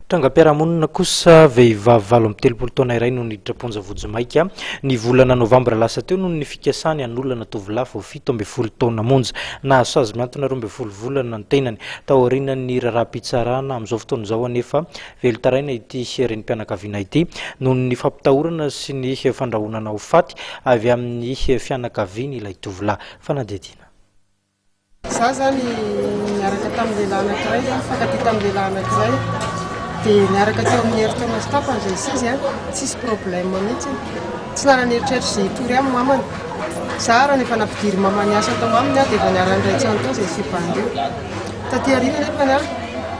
Trangam-piarahamonina kosa, vehivavy 38 taona iray no niditra am-ponja vonjimaika ny volana novambra lasa teo noho ny fikasany hanolana tovolahy vao 17 taona monja. Nahazo sazy mihantona 12 volana ny tenany taorian'ny raharaham-pitsarana. Amin'izao fotoana izao anefa, velon-taraina ity renim-pianakaviana ity noho ny fampitahorana sy ny fandrahonana ho faty avy amin'ny fianakaviany ilay tovolahy. Fanadihadiana. Za zany niaraka tamin'ny lehilahy anankiray, nifankatia tamin'ny lehilahy anankiray, dia niaraka teo amin'ny herintaona sy tapany izay sy izy an, tsisy problème mihitsy, tsy nanana eritreritra izay hitory aminy mamany, za raha efa nampidirin'ny mamany asa tao aminy aho dia efa niara-niray trano tao izay fibandy io, taty aoriana nefany an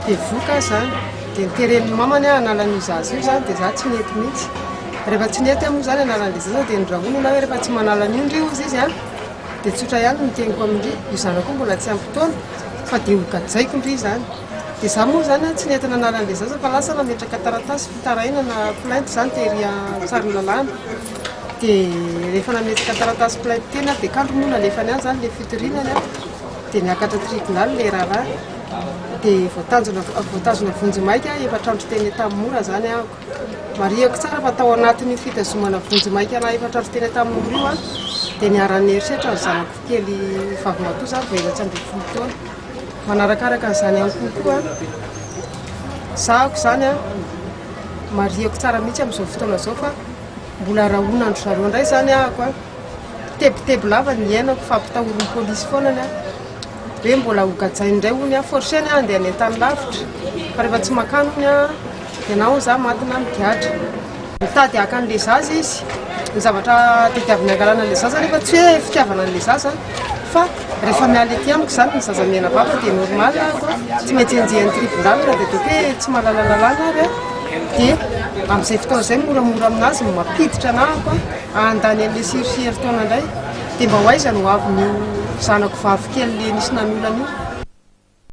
dia voky aho zany, dia noteren'ny mamany aho hanala an'io zaza io zany dia za tsy nety mihitsy, rehefa tsy nety aho moa zany hanala an'ilay zaza dia nodrahonana aho hoe rehefa tsy manala an'io ndry hozy izy an, Dia tsotra ihany ny teniko amin-dry, io zanako io mbola tsy ampy taona fa dia ho gajaiko ndry izany. Dia izaho moa izany tsy nety nanala an'ilay zaza fa lasa nametraka taratasy fitarainana plainte izany tery an-tsarolalàna. Dia rehefa nametraka taratasy plainte teny aho dia kandro moa nalefany any izany ilay fitoriana an, dia niakatra tribunal ilay raharaha. Dia voatanjona voatazona vonjimaika efatr'andro teny Antanimora izany aho. Marihiko tsara fa tao anatin'io fitazomana vonjimaika anà efatr'andro teny Antanimora io aho dia niharan'ny herisetra ny zanako kely vavimatoa izany vao 14 taona. Manarakaraka an'izany ihany koa koa zahako izany an, marihiko tsara mihitsy amin'izao fotoana izao fa mbola rahonan-dry zareo indray izany ahako an. Tebiteby lava ny iainako, fampitahorin'ny polisy foana ny ahy. Hoe mbola ho gajainy indray hono aho, forcer-ny aho handeha any an-tany lavitra fa rehefa tsy mankany hono aho dia na hono za maty na migadra. Mitady haka an'ilay zaza izy. Ny zavatra tadiaviny hangalana an'ilay zaza nefa tsy hoe fitiavana an'ilay zaza fa rehefa miala ety amiko izany ny zaza mena vava dia normal aho tsy maintsy enjehin'ny tribunal na dia ataoko hoe tsy mahalala lalàna ary aho dia amin'izay fotoana izay moramora aminazy ny mampiditra anahako handany an'ilay sursis herintaona indray dia mba ho aiza no ho avin'io zanako vavy kely le nisy nanolana io.